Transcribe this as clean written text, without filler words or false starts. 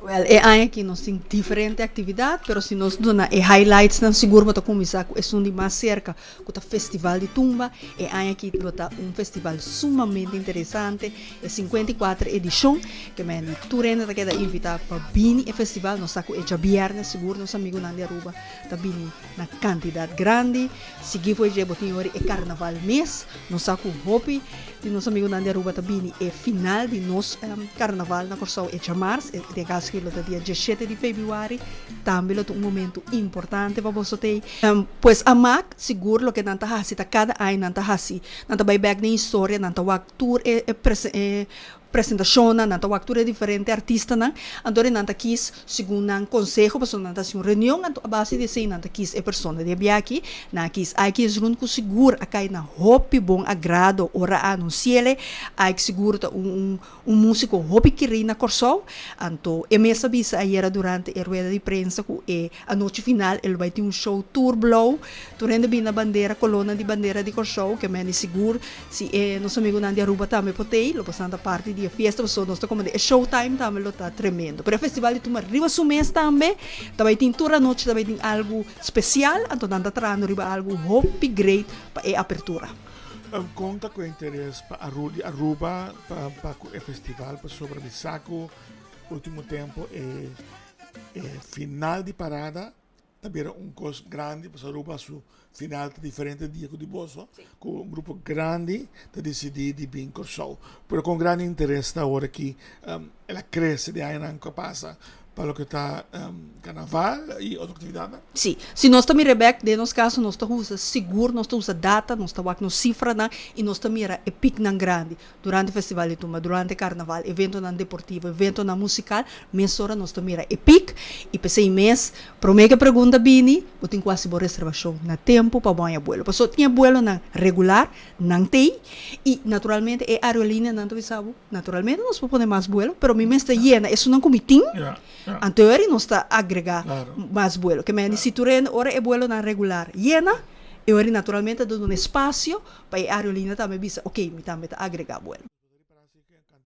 Wèl, e aña aki nos tin diferente aktividat, pero si nos duna e highlightsnan sigur bo ta kuminsá ku esun di mas serka ku ta Festival di Tumba. E aña aki lo ta un festival sumamente interesante, e 54 edishon, ke men tur hende ta keda invitá pa bini e festival. Nos sa ku e djabièrnè sigur nos amigunan di Aruba ta bini na kantidat grandi. Sigui for dje bo tin ora e karnaval mes. Nos sa ku hopi di nos amigunan di Aruba ta bini e final di nos karnaval na Kòrsou e djamars. E den kaso aki lo ta dia diesshete di febrüari. Tambe lo ta un momentu importante pa boso t'ei. Pues amak sigur loke nan ta hasi ta kada aña nan ta hasi, nan ta bai bèk den historia, nan ta wak tur e e presentashonnan, nan ta wak tur e diferente artistanan, anto nan ta kis segun nan konseho, pasobra nan ta hasi un reunion, anto a base di esei nan ta kis e persona. Di e bia aki nan a kis Ike Yezrun ku sigur a kai na hopi bon agrado ora a anunsi'el. Ike sigur ta un un músiko hopi kerí na Kòrsou, anto e mes a bisa ayera durante e rueda di prensa ku e anochi final e lo bai tin un show tur blou, tur hende bini na bandera, kolónan di bandera di Kòrsou, ke meni sigur Si e nos amigunan di Aruba tambe por t'ei, lo por santa parti di e fiesta pasobra nos ta como di e showtime tambe lo ta tremendo. Pero e festival di Tuma riba su mes tambe ta bai tin tur anochi ta bai tin algu special, anto nan ta trahando riba algu hopi great pa e apertura. Con ta cu e interes pa Aru di Aruba pa pa cu e festival pasobra mi sa cu ultimo tempo e e final di parada Ta bira un kos grandi pasobra Aruba su final ta diferente dia ku di boso ku un grupo grandi ta disidí di bin Kòrsou. Pero kon grandi interes ta awor aki el a krese den añanan ku a pasa pa loke ta karnaval i otro aktividatnan? Sí, si nos ta mira bèk den nos kaso nos ta usa sigur nos ta usa data, nos ta wak nos sifranan i nos ta mira e piknan grandi. Durante Festival di Tumba, durante Carnaval, eventonan deportivo, eventonan musical, mesora nos ta mira e piek y p'esey mes, prome ke pregunta bini, bo tin cu haci bo reservacion na tempo pa bo haña buelo. Pasobra tin e buelonan regular, nan t'ey, y naturalmente e aerolineanan ta bisa bo, naturalmente nos por pone mas buelo, pero mi mester yena esunnan cu mi tin, anto eri nos ta agrega mas buelo. Ke mende si tur hende ora e buelonan regular yena, e ora naturalmente ta duna espacio Pa e aerolínea tambe bisa, ok, mi tambe ta agrega buelo.